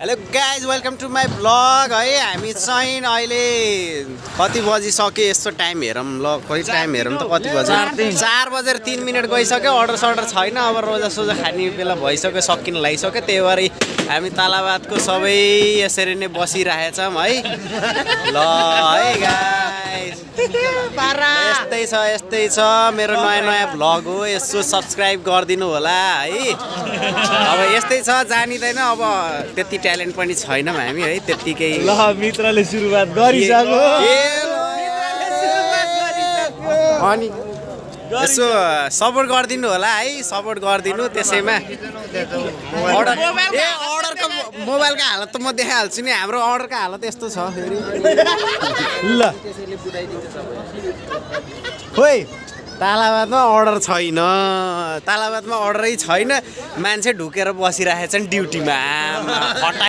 hello guys welcome to my vlog है हामी चाहिँ अहिले कति बजिसक्यो यस्तो टाइम हेरौँ ल कति टाइम हेरौँ त कति बज्यो 4 बजेर 3 मिनट गइसक्यो अर्डर सर्डर छैन अब रोजा सोजा खाने बेला भइसक्यो सकिन लागिसक्यो त्यही भएर हामी तालाबादको सबै यसरी नै बसिरहेछौँ है ल है गाइज यस्तै छ मेरो नयाँ ब्लग हो यसो सब्सक्राइब गरिदिनु होला है अब यस्तै छ जानिँदैन अब त्यति ट्यालेन्ट पनि छैनौँ हामी है त्यतिकै ल मित्रले सुरुवात गरिसक्यो अनि यसो सपोर्ट गरिदिनु होला है सपोर्ट गरिदिनु त्यसैमा अर्डरको मोबाइलको हालत त म देखाइहाल्छु नि हाम्रो अर्डरको हालत यस्तो छ फेरि ल खोइ तालाबादमा अर्डर छैन तालाबादमा अर्डरै छैन मान्छे ढुकेर बसिरहेछन् ड्युटीमा